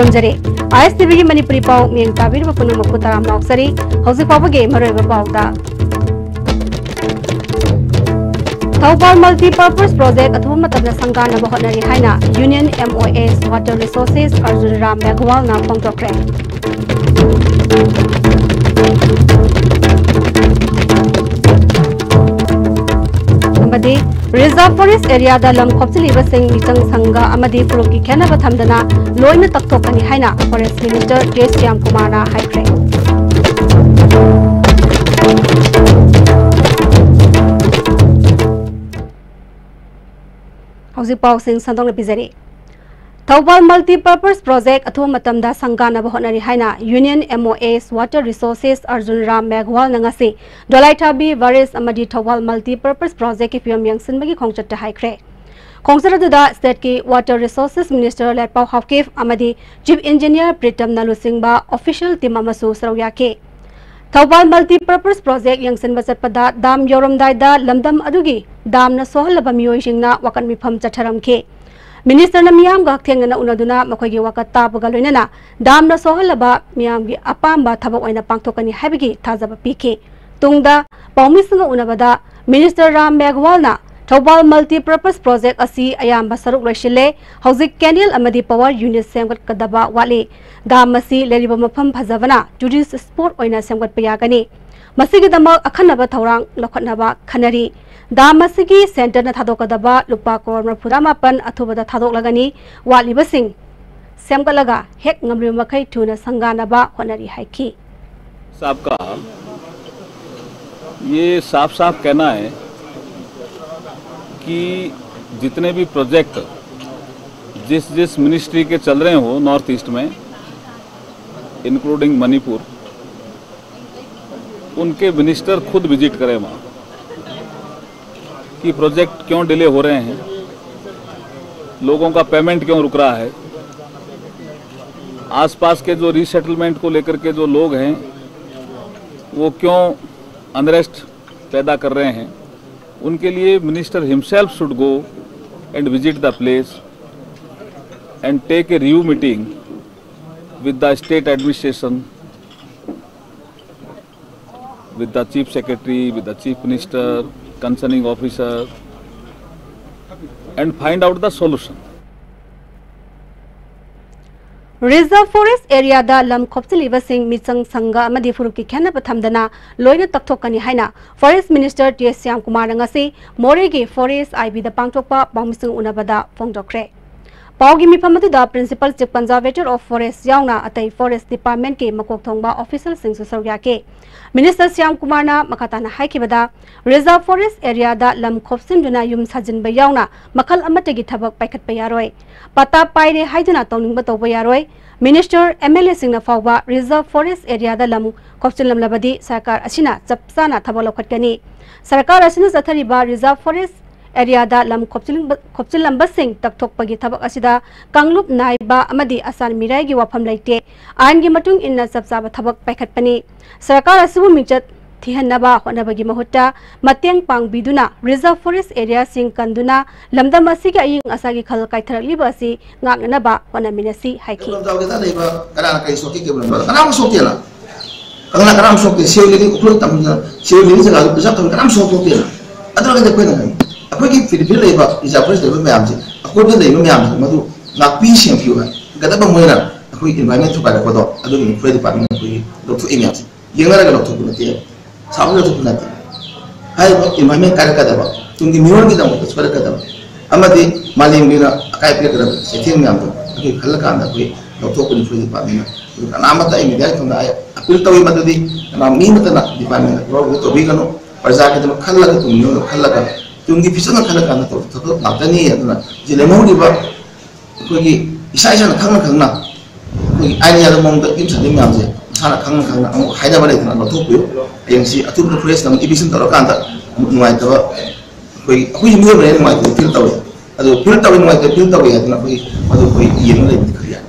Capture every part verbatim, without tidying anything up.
ꯊꯝꯖꯔꯤ꯫ ꯑꯥꯏ ꯑꯦꯁ ꯇꯤ ꯚꯤꯒꯤ ꯃꯅꯤꯄꯨꯔꯤ ꯄꯥꯎ ꯃꯤꯠꯌꯦꯡ ꯇꯥꯕꯤꯔꯤꯕ ꯄꯨꯝꯅꯃꯛꯄꯨ ꯇꯔꯥꯝꯅ ꯑꯣꯛꯆꯔꯤ꯫ ꯍꯧꯖꯤꯛ ꯐꯥꯎꯕꯒꯤ ꯃꯔꯨꯑꯣꯏꯕ ꯄꯥꯎꯗ, ꯊꯧꯕꯥꯜ multipurpose project ꯑꯊꯨꯕ ꯃꯇꯝꯗ ꯁꯪꯒꯥꯅꯕ ꯍꯣꯠꯅꯔꯤ ꯍꯥꯏꯅ Union M O S Water Resources Arjun Ram ꯃꯦꯘꯋꯥꯜꯅ ꯐꯣꯡꯗꯣꯛꯈ꯭ꯔꯦ꯫ ꯑꯃꯗꯤ Reserve Forest areaꯗ ꯂꯝ ꯈꯣꯞꯆꯤꯜꯂꯤꯕꯁꯤꯡ ꯃꯤꯆꯪ ꯁꯪꯒ ꯑꯃꯗꯤ ꯐꯨꯔꯨꯞꯀꯤ ꯈꯦꯠꯅꯕ ꯊꯝꯗꯅ ꯂꯣꯏꯅ ꯇꯛꯊꯣꯛꯀꯅꯤ ꯍꯥꯏꯅ Forest Minister J ꯁ꯭ꯌꯥꯝ ꯀꯨꯃꯥꯔꯅ ꯍꯥꯏꯈ꯭ꯔꯦ꯫ ꯍꯧꯖꯤꯛ ꯄꯥꯎꯁꯤꯡ ꯁꯟꯗꯣꯛꯅ ꯄꯤꯖꯔꯤ꯫ ꯊꯧꯕꯥꯜ multipurpose project ꯑꯊꯨꯕ ꯃꯇꯝꯗ ꯁꯪꯒꯥꯅꯕ ꯍꯣꯠꯅꯔꯤ ꯍꯥꯏꯅ Union M O S Water Resources Arjun Ram ꯃꯦꯘꯋꯥꯜꯅ ꯉꯁꯤ ꯗꯣꯂꯥꯏꯊꯥꯕꯤ, ꯕꯔꯦꯖ ꯑꯃꯗꯤ ꯊꯧꯕꯥꯜ multipurpose projectꯀꯤ ꯐꯤꯕꯝ ꯌꯦꯡꯁꯤꯟꯕꯒꯤ ꯈꯣꯡꯆꯠꯇ ꯍꯥꯏꯈ꯭ꯔꯦ꯫ ꯈꯣꯡꯆꯠ ꯑꯗꯨꯗ stateꯀꯤ Water Resources Minister ꯂꯦꯠꯄꯥꯎ ꯍꯥꯎꯀꯤꯞ ꯑꯃꯗꯤ Chief Engineer ꯄ꯭ꯔꯤꯇꯝꯅ ꯂꯨꯆꯤꯡꯕ official team ꯑꯃꯁꯨ ꯁꯔꯨꯛ ꯌꯥꯈꯤ꯫ ꯊꯧꯕꯥꯜ multipurpose project ꯌꯦꯡꯁꯤꯟꯕ ꯆꯠꯄꯗ dam ꯌꯧꯔꯝꯗꯥꯏꯗ ꯂꯝꯗꯝ ꯑꯗꯨꯒꯤ damꯅ ꯁꯣꯛꯍꯜꯂꯕ ꯃꯤꯑꯣꯏꯁꯤꯡꯅ ꯋꯥꯀꯠ ꯃꯤꯐꯝ ꯆꯠꯊꯔꯝꯈꯤ꯫ Ministerꯅ ꯃꯤꯌꯥꯝꯒ ꯍꯛꯊꯦꯡꯅꯅ ꯎꯅꯗꯨꯅ ꯃꯈꯣꯏꯒꯤ ꯋꯥꯀꯠ ꯇꯥꯕꯒ ꯂꯣꯏꯅꯅ damꯅ ꯁꯣꯛꯍꯜꯂꯕ ꯃꯤꯌꯥꯝꯒꯤ ꯑꯄꯥꯝꯕ ꯊꯕꯛ ꯑꯣꯏꯅ ꯄꯥꯡꯊꯣꯛꯀꯅꯤ ꯍꯥꯏꯕꯒꯤ ꯊꯥꯖꯕ ꯄꯤꯈꯤ꯫ ꯇꯨꯡꯗ ꯄꯥꯎꯃꯤꯁꯤꯡꯒ ꯎꯅꯕꯗ Minister Ram ꯃꯦꯘꯋꯥꯜꯅ Thoubal multipurpose project ꯑꯁꯤ ꯑꯌꯥꯝꯕ ꯁꯔꯨꯛ ꯂꯣꯏꯁꯤꯜꯂꯦ, ꯍꯧꯖꯤꯛ canal ꯑꯃꯗꯤ power unit ꯁꯦꯝꯒꯠꯀꯗꯕ ꯋꯥꯠꯂꯤ꯫ Dam ꯑꯁꯤ ꯂꯩꯔꯤꯕ ꯃꯐꯝ ꯐꯖꯕꯅ tourist spot ꯑꯣꯏꯅ ꯁꯦꯝꯒꯠꯄ ꯌꯥꯒꯅꯤ꯫ ꯃꯁꯤꯒꯤꯗꯃꯛ ꯑꯈꯟꯅꯕ ꯊꯧꯔꯥꯡ ꯂꯧꯈꯠꯅꯕ ꯈꯟꯅꯔꯤ꯫ Dam ꯑꯁꯤꯒꯤ centreꯅ ꯊꯥꯗꯣꯛꯀꯗꯕ ꯂꯨꯄꯥ ꯀ꯭ꯔꯣꯔ ꯃꯔꯤꯐꯨꯇꯔꯥꯃꯥꯄꯟ ꯑꯊꯨꯕꯗ ꯊꯥꯗꯣꯛꯂꯒꯅꯤ꯫ ꯋꯥꯠꯂꯤꯕꯁꯤꯡ ꯁꯦꯝꯒꯠꯂꯒ ꯍꯦꯛ ꯉꯝꯂꯤꯕ ꯃꯈꯩ ꯊꯨꯅ ꯁꯪꯒꯥꯅꯕ ꯍꯣꯠꯅꯔꯤ ꯍꯥꯏꯈꯤ꯫ साहब का ये साफ साफ कहना है कि जितने भी प्रोजेक्ट जिस जिस मिनिस्ट्री के चल रहे हो नॉर्थ ईस्ट में, इंक्लूडिंग मणिपुर, उनके मिनिस्टर खुद विजिट करें वहाँ कि प्रोजेक्ट क्यों डिले हो रहे हैं, लोगों का पेमेंट क्यों रुक रहा है, आसपास के जो रीसेटलमेंट को लेकर के जो लोग हैं वो क्यों अनरेस्ट पैदा कर रहे हैं, उनके लिए minister himself should go and visit the place and take a review meeting with the state administration, with the chief secretary, with the chief minister, concerning officer, and find out the solution. Reserve Forest Area ꯗ ꯂꯝ ꯈꯣꯞꯆꯤꯜꯂꯤꯕꯁꯤꯡ ꯃꯤꯆꯪ ꯁꯪꯒ ꯑꯃꯗꯤ ꯐꯨꯔꯨꯞꯀꯤ ꯈꯦꯠꯅꯕ ꯊꯝꯗꯅ ꯂꯣꯏꯅ ꯇꯛꯊꯣꯛꯀꯅꯤ ꯍꯥꯏꯅ Forest Minister T ꯑꯦꯁ ꯁ꯭ꯌꯥꯝꯀꯨꯃꯥꯔꯅ ꯉꯁꯤ ꯃꯣꯔꯦꯒꯤ Forest I B ꯗ ꯄꯥꯡꯊꯣꯛꯄ ꯄꯥꯎꯃꯤꯁꯤꯡ ꯎꯅꯕꯗ ꯐꯣꯡꯗꯣꯛꯈ꯭ꯔꯦ꯫ ꯄꯥꯎꯒꯤ ꯃꯤꯐꯝ ꯑꯗꯨꯗ Principal Chief Conservator of Forest ꯌꯥꯎꯅ ꯑꯇꯩ Forest Department ꯀꯤ ꯃꯀꯣꯛ ꯊꯣꯡꯕ official ꯁꯤꯡꯁꯨ ꯁꯔꯨꯛ ꯌꯥꯈꯤ꯫ Minister ꯁ꯭ꯌꯥꯝꯀꯨꯃꯥꯔꯅ ꯃꯈꯥ ꯇꯥꯅ ꯍꯥꯏꯈꯤꯕꯗ, Reserve Forest Area ꯗ ꯂꯝ ꯈꯣꯞꯆꯤꯟꯗꯨꯅ ꯌꯨꯝ ꯁꯥꯖꯤꯟꯕ ꯌꯥꯎꯅ ꯃꯈꯜ ꯑꯃꯠꯇꯒꯤ ꯊꯕꯛ ꯄꯥꯏꯈꯠꯄ ꯌꯥꯔꯣꯏ꯫ ꯄꯇꯥ ꯄꯥꯏꯔꯦ ꯍꯥꯏꯗꯨꯅ ꯇꯧꯅꯤꯡꯕ ꯇꯧꯕ ꯌꯥꯔꯣꯏ꯫ Minister, M L A ꯁꯤꯡꯅ ꯐꯥꯎꯕ Reserve Forest Area ꯗ ꯂꯝ ꯈꯣꯞꯆꯤꯜꯂꯝꯂꯕꯗꯤ ꯁꯔꯀꯥꯔ ꯑꯁꯤꯅ ꯆꯞ ꯆꯥꯅ ꯊꯕꯛ ꯂꯧꯈꯠꯀꯅꯤ꯫ ꯁꯔꯀꯥꯔ ꯑꯁꯤꯅ ꯆꯠꯊꯔꯤꯕ Reserve Forest Area ꯗ ꯂꯝ ꯈꯣꯞꯆꯤꯜꯂꯝꯕ-, ꯈꯣꯞꯆꯤꯜꯂꯝꯕꯁꯤꯡ ꯇꯛꯊꯣꯛꯄꯒꯤ ꯊꯕꯛ ꯑꯁꯤꯗ ꯀꯥꯡꯂꯨꯞ ꯅꯥꯏꯕ ꯑꯃꯗꯤ ꯑꯁꯥꯟ ꯃꯤꯔꯥꯏꯒꯤ ꯋꯥꯐꯝ ꯂꯩꯇꯦ꯫ ꯑꯥꯏꯟꯒꯤ ꯃꯇꯨꯡ ꯏꯟꯅ ꯆꯞ ꯆꯥꯕ ꯊꯕꯛ ꯄꯥꯏꯈꯠꯄꯅꯤ꯫ ꯁꯔꯀꯥꯔ ꯑꯁꯤꯕꯨ ꯃꯤꯡꯆꯠ ꯊꯤꯍꯟꯅꯕ ꯍꯣꯠꯅꯕꯒꯤ ꯃꯍꯨꯠꯇ ꯃꯇꯦꯡ ꯄꯥꯡꯕꯤꯗꯨꯅ Reserve Forest Area ꯁꯤꯡ ꯀꯟꯗꯨꯅ ꯂꯝꯗꯝ ꯑꯁꯤꯒꯤ ꯑꯏꯪ ꯑꯁꯥꯒꯤ ꯈꯜ ꯀꯥꯏꯊꯔꯛꯂꯤꯕ ꯑꯁꯤ ꯉꯥꯛꯅꯅꯕ ꯍꯣꯠꯅꯃꯤꯟꯅꯁꯤ ꯍꯥꯏꯈꯤ꯫ ꯂꯝꯖꯥꯎꯒꯤ ꯊꯥꯗꯔꯤꯕ ꯀꯅꯥꯅ ꯀꯔꯤ ꯁꯣꯛꯈꯤ ꯀꯩꯕꯨ ꯂꯝꯖꯥꯎ ꯀꯅꯥꯝ ꯁꯣꯛꯇꯦꯅ꯫ ꯀꯪꯂꯥ ꯀꯅꯥꯝ ꯁꯣꯛꯇꯦ꯫ ꯁꯤꯔꯣꯏ ꯂꯤꯂꯤ ꯎꯈ꯭ꯔꯨꯜ ꯇꯝꯅ ꯁꯤꯔꯣꯏ ꯂꯤꯂꯤ ꯖꯒꯥꯗꯨ ꯄꯩꯁꯥ ꯇꯧꯔ ꯀꯅꯥꯝ ꯁꯣꯛꯇꯣꯛꯇꯦꯅ꯫ ꯑꯗꯨ ꯑꯣꯏꯔꯒꯗꯤ ꯑꯩꯈꯣꯏꯅ ꯍꯥꯏ, ꯑꯩꯈꯣꯏꯒꯤ ꯐꯤꯜ ꯐꯤꯜ ꯂꯩꯕ Reserve Forest ꯂꯩꯕ ꯃꯌꯥꯝꯁꯦ, ꯑꯀꯣꯏꯕꯗ ꯂꯩꯕ ꯃꯌꯥꯝꯁꯦ ꯃꯗꯨ ꯉꯥꯛꯄꯤ ꯁꯦꯟꯕꯤꯌꯨ ꯍꯥꯏ꯫ ꯀꯗꯕ ꯃꯣꯏꯅ ꯑꯩꯈꯣꯏ environment ꯊꯨꯒꯥꯏꯔꯛꯄꯗꯣ ꯑꯗꯨꯒꯤ Forest Department ꯑꯩꯈꯣꯏꯒꯤ ꯂꯧꯊꯣꯛꯏ ꯃꯌꯥꯝꯁꯦ ꯌꯦꯡꯅꯔꯒ ꯂꯧꯊꯣꯛꯄ ꯅꯠꯇꯦ, ꯁꯥꯎꯔꯒ ꯂꯧꯊꯣꯛꯄ ꯅꯠꯇꯦ꯫ ꯍꯥꯏꯔꯤꯕ environment ꯀꯥꯏꯔꯛꯀꯗꯕ, ꯇꯨꯡꯒꯤ ꯃꯤꯔꯣꯜꯒꯤꯗꯃꯛꯇ ꯁꯣꯏꯔꯛꯀꯗꯕ ꯑꯃꯗꯤ ꯃꯥꯂꯦꯝꯒꯤ ꯑꯣꯏꯅ ꯑꯀꯥꯏ ꯄꯤꯔꯛꯀꯗꯕ ꯆꯩꯊꯦꯡ ꯃꯌꯥꯝꯗꯣ ꯑꯩꯈꯣꯏ ꯈꯜꯂꯀꯥꯟꯗ ꯑꯩꯈꯣꯏ ꯂꯧꯊꯣꯛꯄꯅꯤ Forest Department꯫ ꯑꯗꯨ ꯀꯅꯥꯃꯠꯇ ꯑꯩ media ꯒꯤ ꯊꯣꯡꯗ ꯑꯩ appeal ꯇꯧꯏ, ꯃꯗꯨꯗꯤ ꯀꯅꯥ ꯃꯤ ꯑꯃꯠꯇꯅ department ꯒꯧꯔꯕ ꯇꯧꯕꯤꯒꯅꯨ꯫ ꯄ꯭ꯔꯖꯥꯒꯤꯗꯃꯛ ꯈꯜꯂꯒ, ꯇꯨꯡꯒꯤ ꯃꯤꯔꯣꯜ ꯈꯜꯂꯒ, ꯇꯨꯡꯒꯤ ꯐꯤꯖꯟ ꯈꯜꯂꯀꯥꯟꯗ ꯇꯧꯕ ꯊꯕꯛ ꯉꯥꯛꯇꯅꯤ꯫ ꯑꯗꯨꯅ ꯁꯤ ꯂꯦꯝꯍꯧꯔꯤꯕ ꯑꯩꯈꯣꯏꯒꯤ ꯏꯁꯥ ꯏꯁꯥꯅ ꯈꯪꯅ ꯈꯪꯅ ꯑꯩꯈꯣꯏꯒꯤ ꯑꯥꯏꯟ ꯌꯥꯗꯕ ꯃꯑꯣꯡꯗ ꯌꯨꯝ ꯁꯥꯗꯣꯏ ꯃꯌꯥꯝꯁꯦ ꯃꯁꯥꯅ ꯈꯪꯅ ꯈꯪꯅ ꯑꯃꯨꯛ ꯍꯥꯏꯅꯕ ꯂꯩꯇꯅ ꯂꯧꯊꯣꯛꯄꯤꯌꯨ꯫ ꯍꯌꯦꯡ ꯁꯤ ꯑꯊꯨꯕꯗ Forest ꯅ ꯑꯃꯨꯛ eviction ꯇꯧꯔꯀꯥꯟꯗ ꯑꯃꯨꯛ ꯅꯨꯡꯉꯥꯏꯇꯕ, ꯑꯩꯈꯣꯏ, ꯑꯩꯈꯣꯏꯒꯤ ꯃꯤꯑꯣꯏꯕꯅ ꯍꯦꯟꯅ ꯅꯨꯡꯉꯥꯏꯇꯕ feel ꯇꯧꯋꯦ꯫ ꯑꯗꯨ feel ꯇꯧꯋꯤ, ꯅꯨꯡꯉꯥꯏꯇꯕ feel ꯇꯧꯋꯤ ꯍꯥꯏꯗꯅ ꯑꯩꯈꯣꯏ ꯃꯗꯨ ꯑꯩꯈꯣꯏ ꯌꯦꯡꯉ ꯂꯩꯕꯗꯤ ꯈꯔ ꯌꯥꯏ꯫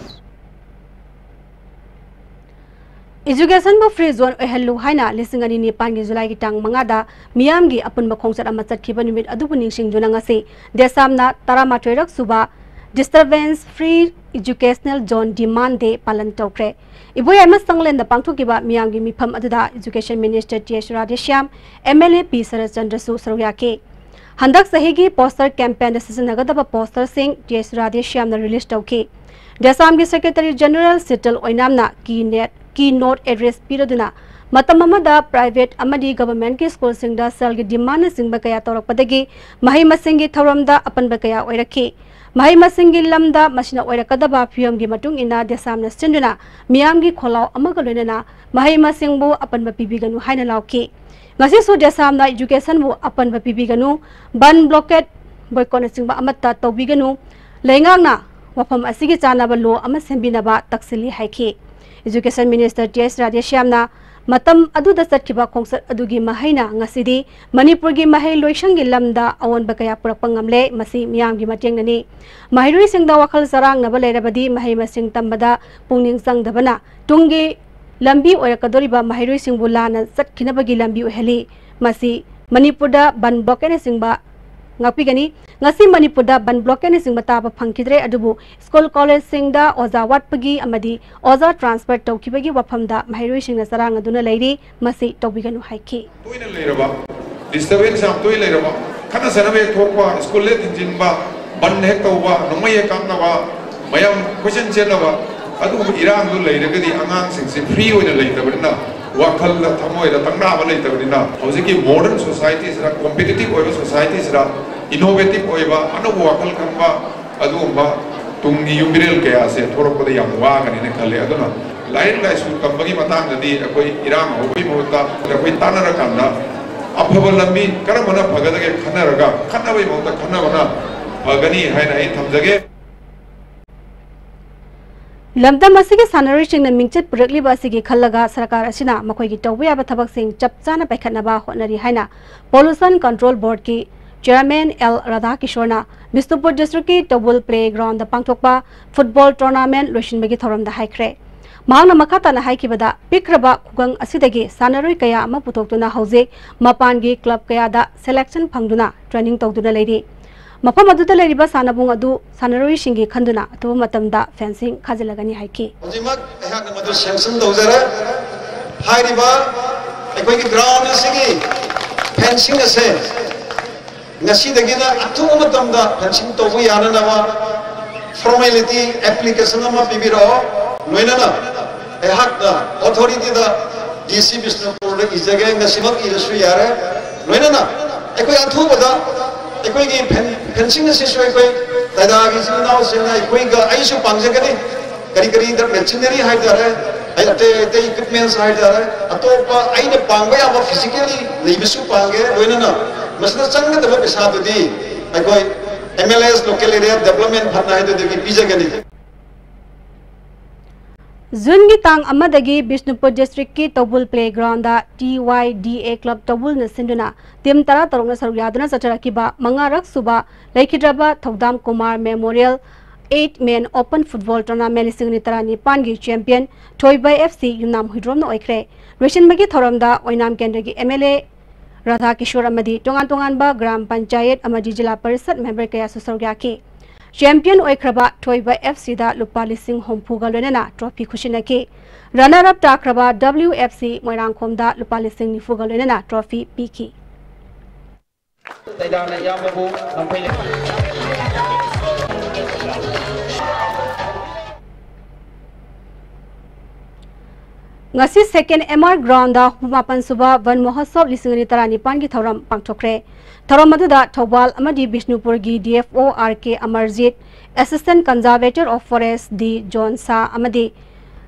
Education ꯕꯨ free zone ꯑꯣꯏꯍꯜꯂꯨ ꯍꯥꯏꯅ ꯂꯤꯁꯤꯡ ꯑꯅꯤ ꯅꯤꯄꯥꯟꯒꯤ ꯖꯨꯂꯥꯏꯒꯤ ꯇꯥꯡ ꯃꯉꯥꯗ ꯃꯤꯌꯥꯝꯒꯤ ꯑꯄꯨꯟꯕ ꯈꯣꯡꯆꯠ ꯑꯃ ꯆꯠꯈꯤꯕ ꯅꯨꯃꯤꯠ ꯑꯗꯨꯕꯨ ꯅꯤꯡꯁꯤꯡꯗꯨꯅ ꯉꯁꯤ ꯗꯦꯁꯥꯝꯅ ꯇꯔꯥꯃꯥꯊꯣꯏꯔꯛ ꯁꯨꯕ Disturbance Free Educational Zone Demand Day ꯄꯥꯂꯟ ꯇꯧꯈ꯭ꯔꯦ꯫ ꯏꯕꯣꯌꯥꯏꯃ ꯁꯪꯂꯦꯟꯗ ꯄꯥꯡꯊꯣꯛꯈꯤꯕ ꯃꯤꯌꯥꯝꯒꯤ ꯃꯤꯐꯝ ꯑꯗꯨꯗ Education Minister T S Radheshyam, M L A P ꯁꯔꯠꯆꯟꯗ꯭ꯔꯁꯨ ꯁꯔꯨꯛ ꯌꯥꯈꯤ꯫ ꯍꯟꯗꯛ ꯆꯍꯤꯒꯤ poster campaignꯗ ꯁꯤꯖꯤꯟꯅꯒꯗꯕ posterꯁꯤꯡ ꯇꯤ ꯑꯦꯁ ꯔꯥꯙꯦꯁ꯭ꯌꯥꯝꯅ release ꯇꯧꯈꯤ꯫ ꯗꯦꯁꯥꯝꯒꯤ Secretary General Sheetal ꯑꯣꯏꯅꯥꯝꯅ keynote, keynote address ꯄꯤꯔꯗꯨꯅ ꯃꯇꯝ ꯑꯃꯗ private ꯑꯃꯗꯤ governmentꯀꯤ schoolꯁꯤꯡꯗ ꯁꯦꯜꯒꯤ demandꯅꯆꯤꯡꯕ ꯀꯌꯥ ꯇꯧꯔꯛꯄꯗꯒꯤ ꯃꯍꯩ ꯃꯁꯤꯡꯒꯤ ꯊꯧꯔꯝꯗ ꯑꯄꯟꯕ ꯀꯌꯥ ꯑꯣꯏꯔꯛꯈꯤ꯫ ꯃꯍꯩ ꯃꯁꯤꯡꯒꯤ ꯂꯝꯗ ꯃꯁꯤꯅ ꯑꯣꯏꯔꯛꯀꯗꯕ ꯐꯤꯕꯝꯒꯤ ꯃꯇꯨꯡ ꯏꯟꯅ ꯗꯦꯁꯥꯝꯅ ꯁꯤꯟꯗꯨꯅ ꯃꯤꯌꯥꯝꯒꯤ ꯈꯣꯜꯂꯥꯎ ꯑꯃꯒ ꯂꯣꯏꯅꯅ ꯃꯍꯩ ꯃꯁꯤꯡꯕꯨ ꯑꯄꯟꯕ ꯄꯤꯕꯤꯒꯅꯨ ꯍꯥꯏꯅ ꯂꯥꯎꯈꯤ꯫ ꯉꯁꯤꯁꯨ ꯗꯦꯁꯥꯝꯅ Educationꯕꯨ ꯑꯄꯟꯕ ꯄꯤꯕꯤꯒꯅꯨ, ꯕꯟ, blockade, boycottꯅꯆꯤꯡꯕ ꯑꯃꯠꯇ ꯇꯧꯕꯤꯒꯅꯨ, ꯂꯩꯉꯥꯛꯅ ꯋꯥꯐꯝ ꯑꯁꯤꯒꯤ ꯆꯥꯟꯅꯕ law ꯑꯃ ꯁꯦꯝꯕꯤꯅꯕ ꯇꯛꯁꯤꯜꯂꯤ ꯍꯥꯏꯈꯤ꯫ Education Minister ꯇꯤ ꯑꯦꯁ ꯔꯥꯙꯦꯁ꯭ꯌꯥꯝꯅ ꯃꯇꯝ ꯑꯗꯨꯗ ꯆꯠꯈꯤꯕ ꯈꯣꯡꯆꯠ ꯑꯗꯨꯒꯤ ꯃꯍꯩꯅ ꯉꯁꯤꯗꯤ ꯃꯅꯤꯄꯨꯔꯒꯤ ꯃꯍꯩ ꯂꯣꯏꯁꯪꯒꯤ ꯂꯝꯗ ꯑꯑꯣꯟꯕ ꯀꯌꯥ ꯄꯨꯔꯛꯄ ꯉꯝꯂꯦ, ꯃꯁꯤ ꯃꯤꯌꯥꯝꯒꯤ ꯃꯇꯦꯡꯅꯅꯤ꯫ ꯃꯍꯩꯔꯣꯏꯁꯤꯡꯗ ꯋꯥꯈꯜ ꯆꯔꯥꯡꯅꯕ ꯂꯩꯔꯕꯗꯤ ꯃꯍꯩ ꯃꯁꯤꯡ ꯇꯝꯕꯗ ꯄꯨꯛꯅꯤꯡ ꯆꯪꯗꯕꯅ ꯇꯨꯡꯒꯤ ꯂꯝꯕꯤ ꯑꯣꯏꯔꯛꯀꯗꯧꯔꯤꯕ ꯃꯍꯩꯔꯣꯏꯁꯤꯡꯕꯨ ꯂꯥꯟꯅ ꯆꯠꯈꯤꯅꯕꯒꯤ ꯂꯝꯕꯤ ꯑꯣꯏꯍꯜꯂꯤ꯫ ꯃꯁꯤ ꯃꯅꯤꯄꯨꯔꯗ ꯕꯟ, blockadeꯅꯆꯤꯡꯕ ꯉꯥꯛꯄꯤꯒꯅꯤ꯫ ꯉꯁꯤ ꯃꯅꯤꯄꯨꯔꯗ ꯕꯟ, blockadeꯅꯆꯤꯡꯕ ꯇꯥꯕ ꯐꯪꯈꯤꯗ꯭ꯔꯦ, ꯑꯗꯨꯕꯨ school collegeꯁꯤꯡꯗ ꯑꯣꯖꯥ ꯋꯥꯠꯄꯒꯤ ꯑꯃꯗꯤ ꯑꯣꯖꯥ transfer ꯇꯧꯈꯤꯕꯒꯤ ꯋꯥꯐꯝꯗ ꯃꯍꯩꯔꯣꯏꯁꯤꯡꯅ ꯆꯔꯥꯡꯅꯗꯨꯅ ꯂꯩꯔꯤ, ꯃꯁꯤ ꯇꯧꯕꯤꯒꯅꯨ ꯍꯥꯏꯈꯤ꯫ ꯇꯣꯏꯅ ꯂꯩꯔꯕ, disturbance ꯌꯥꯝ ꯇꯣꯏꯅ ꯂꯩꯔꯕ, ꯈꯠꯅ ꯆꯩꯅꯕ ꯍꯦꯛ ꯊꯣꯛꯄ, school ꯍꯦꯛ ꯊꯤꯡꯖꯤꯟꯕ, ꯕꯟ ꯍꯦꯛ ꯇꯧꯕ, ꯅꯣꯡꯃꯩ ꯍꯦꯛ ꯀꯥꯞꯅꯕ, ꯃꯌꯥꯝ ꯀꯣꯏꯆꯦꯟ ꯆꯦꯟꯅꯕ, ꯑꯗꯨꯒꯨꯝꯕ ꯏꯔꯥꯡꯗꯨ ꯂꯩꯔꯒꯗꯤ ꯑꯉꯥꯡꯁꯤꯡꯁꯤ free ꯑꯣꯏꯅ ꯂꯩꯇꯕꯅꯤꯅ, ꯋꯥꯈꯜꯗ, ꯊꯃꯣꯏꯗ ꯇꯪꯅꯥꯕ ꯂꯩꯇꯕꯅꯤꯅ, ꯍꯧꯖꯤꯛꯀꯤ modern societyꯁꯤꯗ, competitive ꯑꯣꯏꯕ societyꯁꯤꯗ, innovative ꯑꯣꯏꯕ, ꯑꯅꯧꯕ ꯋꯥꯈꯜ ꯈꯟꯕ, ꯑꯗꯨꯒꯨꯝꯕ ꯇꯨꯡꯒꯤ ꯌꯨꯝꯕꯤꯔꯦꯜ ꯀꯌꯥꯁꯦ ꯊꯣꯔꯛꯄꯗ ꯌꯥꯝ ꯋꯥꯒꯅꯤꯅ ꯈꯜꯂꯦ꯫ ꯑꯗꯨꯅ ꯂꯥꯏꯔꯤꯛ ꯂꯥꯏꯁꯨ ꯇꯝꯕꯒꯤ ꯃꯇꯥꯡꯗꯗꯤ ꯑꯩꯈꯣꯏ ꯏꯔꯥꯡ ꯍꯧꯕꯒꯤ ꯃꯍꯨꯠꯇ ꯑꯩꯈꯣꯏ ꯇꯥꯟꯅꯔꯀꯥꯟꯗ ꯑꯐꯕ ꯂꯝꯕꯤ ꯀꯔꯝꯕꯅ ꯐꯒꯗꯒꯦ ꯈꯟꯅꯔꯒ, ꯈꯠꯅꯕꯒꯤ ꯃꯍꯨꯠꯇ ꯈꯟꯅꯕꯅ ꯐꯒꯅꯤ ꯍꯥꯏꯅ ꯑꯩ ꯊꯝꯖꯒꯦ꯫ ꯂꯝꯗꯝ ꯑꯁꯤꯒꯤ ꯁꯥꯟꯅꯔꯣꯏꯁꯤꯡꯅ ꯃꯤꯡꯆꯠ ꯄꯨꯔꯛꯂꯤꯕ ꯑꯁꯤꯒꯤ ꯈꯜꯂꯒ ꯁꯔꯀꯥꯔ ꯑꯁꯤꯅ ꯃꯈꯣꯏꯒꯤ ꯇꯧꯕ ꯌꯥꯕ ꯊꯕꯛꯁꯤꯡ ꯆꯞ ꯆꯥꯅ ꯄꯥꯏꯈꯠꯅꯕ ꯍꯣꯠꯅꯔꯤ ꯍꯥꯏꯅ Pollution Control Boardꯀꯤ Chairman ꯑꯦꯜ ꯔꯥꯙꯥꯀꯤꯁꯣꯔꯅ ꯕꯤꯁꯅꯨꯄꯨꯔ districtꯀꯤ ꯇꯧꯕꯨꯜ playgroundꯗ ꯄꯥꯡꯊꯣꯛꯄ football tournament ꯂꯣꯏꯁꯤꯟꯕꯒꯤ ꯊꯧꯔꯝꯗ ꯍꯥꯏꯈ꯭ꯔꯦ꯫ ꯃꯍꯥꯛꯅ ꯃꯈꯥ ꯇꯥꯅ ꯍꯥꯏꯈꯤꯕꯗ, ꯄꯤꯛꯈ꯭ꯔꯕ ꯈꯨꯡꯒꯪ ꯑꯁꯤꯗꯒꯤ ꯁꯥꯟꯅꯔꯣꯏ ꯀꯌꯥ ꯑꯃ ꯄꯨꯊꯣꯛꯇꯨꯅ ꯍꯧꯖꯤꯛ ꯃꯄꯥꯟꯒꯤ club ꯀꯌꯥꯗ selection ꯐꯪꯗꯨꯅ training ꯇꯧꯗꯨꯅ ꯂꯩꯔꯤ꯫ ꯃꯐꯝ ꯑꯗꯨꯗ ꯂꯩꯔꯤꯕ ꯁꯥꯟꯅꯕꯨꯡ ꯑꯗꯨ ꯁꯥꯟꯅꯔꯣꯏꯁꯤꯡꯒꯤ ꯈꯟꯗꯨꯅ ꯑꯊꯨꯕ ꯃꯇꯝꯗ fencing ꯈꯥꯖꯤꯜꯂꯒꯅꯤ ꯍꯥꯏꯈꯤ꯫ ꯍꯧꯖꯤꯛꯃꯛ ꯑꯩꯍꯥꯛꯅ ꯃꯗꯨ sanction ꯇꯧꯖꯔꯦ꯫ ꯍꯥꯏꯔꯤꯕ ꯑꯩꯈꯣꯏꯒꯤ ground ꯑꯁꯤꯒꯤ fencing ꯑꯁꯦ ꯉꯁꯤꯗꯒꯤꯅ ꯑꯊꯨꯕ ꯃꯇꯝꯗ fencing ꯇꯧꯕ ꯌꯥꯅꯅꯕ formality application ꯑꯃ ꯄꯤꯕꯤꯔꯛꯑꯣ꯫ ꯂꯣꯏꯅꯅ ꯑꯩꯍꯥꯛꯅ authorityꯗ, DC ꯕꯤꯁꯅꯨꯄꯨꯔꯗ ꯏꯖꯒꯦ, ꯉꯁꯤꯃꯛ ꯏꯔꯁꯨ ꯌꯥꯔꯦ꯫ ꯂꯣꯏꯅꯅ ꯑꯩꯈꯣꯏ ꯑꯊꯨꯕꯗ ꯑꯩꯈꯣꯏꯒꯤ ꯐꯦꯟ-, fencing ꯑꯁꯤꯁꯨ ꯑꯩꯈꯣꯏ ꯇꯩꯗꯥꯒꯤ ꯏꯆꯤꯟ ꯏꯅꯥꯎꯁꯤꯡꯅ ꯑꯩꯈꯣꯏꯒ, ꯑꯩꯁꯨ ꯄꯥꯡꯖꯒꯅꯤ꯫ ꯀꯔꯤ ꯀꯔꯤ machinery ꯍꯥꯏꯇꯥꯔꯦ, ꯑꯩ ꯑꯇꯩ ꯑꯇꯩ equipments ꯍꯥꯏꯇꯥꯔꯦ, ꯑꯇꯣꯞꯄ ꯑꯩꯅ ꯄꯥꯡꯕ ꯌꯥꯕ physically ꯂꯩꯕꯁꯨ ꯄꯥꯡꯒꯦ꯫ ꯂꯣꯏꯅꯅ ꯃꯁꯤꯗ ꯆꯪꯒꯗꯕ ꯄꯩꯁꯥꯗꯨꯗꯤ ꯑꯩꯈꯣꯏ M L A's Local Area Development Fund ꯍꯥꯏꯗꯨꯗꯒꯤ ꯄꯤꯖꯒꯅꯤ꯫ ꯖꯨꯟꯒꯤ ꯇꯥꯡ ꯑꯃꯗꯒꯤ ꯕꯤꯁꯅꯨꯄꯨꯔ districtꯀꯤ Thoubul playgroundꯗ T Y D A club ꯇꯧꯕꯨꯜꯅ ꯁꯤꯟꯗꯨꯅ team ꯇꯔꯥꯇꯔꯨꯛꯅ ꯁꯔꯨꯛ ꯌꯥꯗꯨꯅ ꯆꯠꯊꯔꯛꯈꯤꯕ ꯃꯉꯥꯔꯛ ꯁꯨꯕ ꯂꯩꯈꯤꯗ꯭ꯔꯕ ꯊꯧꯗꯥꯝ Kumar Memorial eight man open football tournament ꯂꯤꯁꯤꯡ ꯑꯅꯤ ꯇꯔꯥꯅꯤꯄꯥꯟꯒꯤ champion ꯊꯣꯏꯕ F C ꯌꯨꯝꯅꯥꯝ ꯍꯨꯏꯗ꯭ꯔꯣꯝꯅ ꯑꯣꯏꯈ꯭ꯔꯦ꯫ ꯂꯣꯏꯁꯤꯟꯕꯒꯤ ꯊꯧꯔꯝꯗ ꯑꯣꯏꯅꯥꯝ ꯀꯦꯟꯗ꯭ꯔꯒꯤ M L A Radha Kishore ꯑꯃꯗꯤ ꯇꯣꯉꯥꯟ ꯇꯣꯉꯥꯟꯕ ꯒ꯭ꯔꯥꯝ ꯄꯟꯆꯥꯌꯠ ꯑꯃꯗꯤ ꯖꯤꯂꯥ ꯄꯔꯤꯁꯠ member ꯀꯌꯥꯁꯨ ꯁꯔꯨꯛ ꯌꯥꯈꯤ꯫ Champion ꯑꯣꯏꯈ꯭ꯔꯕ ꯊꯣꯏꯕ F Cꯗ ꯂꯨꯄꯥ ꯂꯤꯁꯤꯡ ꯍꯨꯝꯐꯨꯒ ꯂꯣꯏꯅꯅ trophy ꯈꯨꯠꯁꯤꯟꯅꯈꯤ꯫ Runner up ꯇꯥꯈ꯭ꯔꯕ W F C ꯃꯣꯏꯔꯥꯡꯈꯣꯝꯗ ꯂꯨꯄꯥ ꯂꯤꯁꯤꯡ ꯅꯤꯐꯨꯒ ꯂꯣꯏꯅꯅ trophy ꯄꯤꯈꯤ꯫ ꯇꯩꯗꯥꯅ ꯏꯌꯥꯝꯕꯕꯨ ꯂꯝꯐꯩ ꯂꯩ꯫ ꯉꯁꯤ second M R groundꯗ ꯍꯨꯝꯐꯨꯃꯥꯄꯟ ꯁꯨꯕ ꯚꯟ ꯃꯍꯣꯠꯁꯕ ꯂꯤꯁꯤꯡ ꯑꯅꯤ ꯇꯔꯥꯅꯤꯄꯥꯟꯒꯤ ꯊꯧꯔꯝ ꯄꯥꯡꯊꯣꯛꯈ꯭ꯔꯦ꯫ ꯊꯧꯔꯝ ꯑꯗꯨꯗ ꯊꯧꯕꯥꯜ ꯑꯃꯗꯤ ꯕꯤꯁꯅꯨꯄꯨꯔꯒꯤ D F O R K Amarjit, Assistant Conservator of Forest D zone ꯁꯥ ꯑꯃꯗꯤ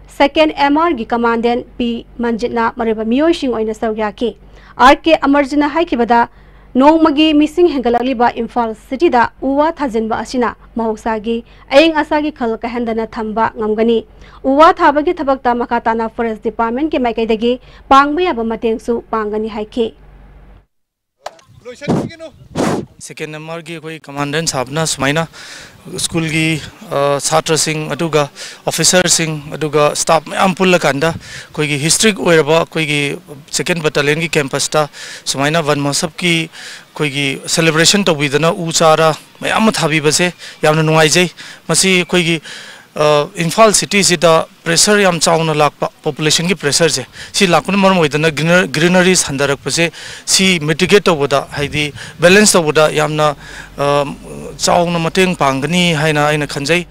second M Rꯒꯤ commandant P ꯃꯟꯖꯤꯠꯅ ꯃꯔꯨꯑꯣꯏꯕ ꯃꯤꯑꯣꯏꯁꯤꯡ ꯑꯣꯏꯅ ꯁꯔꯨꯛ ꯌꯥꯈꯤ꯫ R K ꯑꯃꯔꯖꯤꯠꯅ ꯍꯥꯏꯈꯤꯕꯗ, ꯅꯣꯡꯃꯒꯤ ꯃꯤꯁꯤꯡ ꯍꯦꯟꯒꯠꯂꯛꯂꯤꯕ ꯏꯝꯐꯥꯜ cityꯗ ꯎ ꯋꯥ ꯊꯥꯖꯤꯟꯕ ꯑꯁꯤꯅ ꯃꯍꯧꯁꯥꯒꯤ ꯑꯏꯪ ꯑꯁꯥꯒꯤ ꯈꯜ ꯀꯥꯏꯍꯟꯗꯅ ꯊꯝꯕ ꯉꯝꯒꯅꯤ꯫ ꯎ ꯋꯥ ꯊꯥꯕꯒꯤ ꯊꯕꯛꯇ ꯃꯈꯥ ꯇꯥꯅ Forest Departmentꯀꯤ ꯃꯥꯏꯀꯩꯗꯒꯤ ꯄꯥꯡꯕ ꯌꯥꯕ ꯃꯇꯦꯡꯁꯨ ꯄꯥꯡꯒꯅꯤ ꯍꯥꯏꯈꯤ꯫ ꯂꯣꯏꯁꯟꯕꯤꯒꯅꯨ꯫ ꯁꯦꯀꯦꯟ ꯑꯦꯝ ꯑꯥꯔꯒꯤ ꯑꯩꯈꯣꯏ ꯀꯃꯥꯟꯗꯦꯟ ꯁꯥꯕꯅ ꯁꯨꯃꯥꯏꯅ ꯁ꯭ꯀꯨꯜꯒꯤ, ꯑ, ꯁꯥꯇ꯭ꯔꯁꯤꯡ, ꯑꯗꯨꯒ ꯑꯣꯐꯤꯁꯥꯔꯁꯤꯡ, ꯑꯗꯨꯒ ꯁ꯭ꯇꯥꯐ ꯃꯌꯥꯝ ꯄꯨꯜꯂꯀꯥꯟꯗ ꯑꯩꯈꯣꯏꯒꯤ ꯍꯤꯁꯇ꯭ꯔꯤꯛ ꯑꯣꯏꯔꯕ ꯑꯩꯈꯣꯏꯒꯤ ꯁꯦꯀꯦꯟ ꯕꯠꯇꯥꯂꯤꯌꯟꯒꯤ ꯀꯦꯝꯄꯁꯇ ꯁꯨꯃꯥꯏꯅ ꯋꯟ ꯃꯍꯣꯠꯁꯕꯀꯤ ꯑꯩꯈꯣꯏꯒꯤ ꯁꯦꯂꯦꯕ꯭ꯔꯦꯁꯟ ꯇꯧꯕꯤꯗꯅ ꯎ ꯆꯥꯔꯥ ꯃꯌꯥꯝ ꯑꯃ ꯊꯥꯕꯤꯕꯁꯦ ꯌꯥꯝꯅ ꯅꯨꯡꯉꯥꯏꯖꯩ꯫ ꯃꯁꯤ ꯑꯩꯈꯣꯏꯒꯤ, ꯑ, ꯏꯝꯐꯥꯜ ꯁꯤꯇꯤꯁꯤꯗ ꯄ꯭ꯔꯦꯁꯔ ꯌꯥꯝ ꯆꯥꯎꯅ ꯂꯥꯛꯄ, ꯄꯣꯄꯨꯂꯦꯁꯟꯒꯤ ꯄ꯭ꯔꯦꯁꯔꯁꯦ, ꯁꯤ ꯂꯥꯛꯄꯅ ꯃꯔꯝ ꯑꯣꯏꯗꯅ ꯒ꯭ꯔꯤꯅꯔ-, ꯒ꯭ꯔꯤꯅꯔꯤꯁ ꯍꯟꯊꯔꯛꯄꯁꯦ, ꯁꯤ ꯃꯤꯇꯤꯒꯦꯠ ꯇꯧꯕꯗ, ꯍꯥꯏꯗꯤ ꯕꯦꯂꯦꯟꯁ ꯇꯧꯕꯗ ꯌꯥꯝꯅ, ꯑ, ꯆꯥꯎꯅ ꯃꯇꯦꯡ ꯄꯥꯡꯒꯅꯤ ꯍꯥꯏꯅ ꯑꯩꯅ ꯈꯟꯖꯩ꯫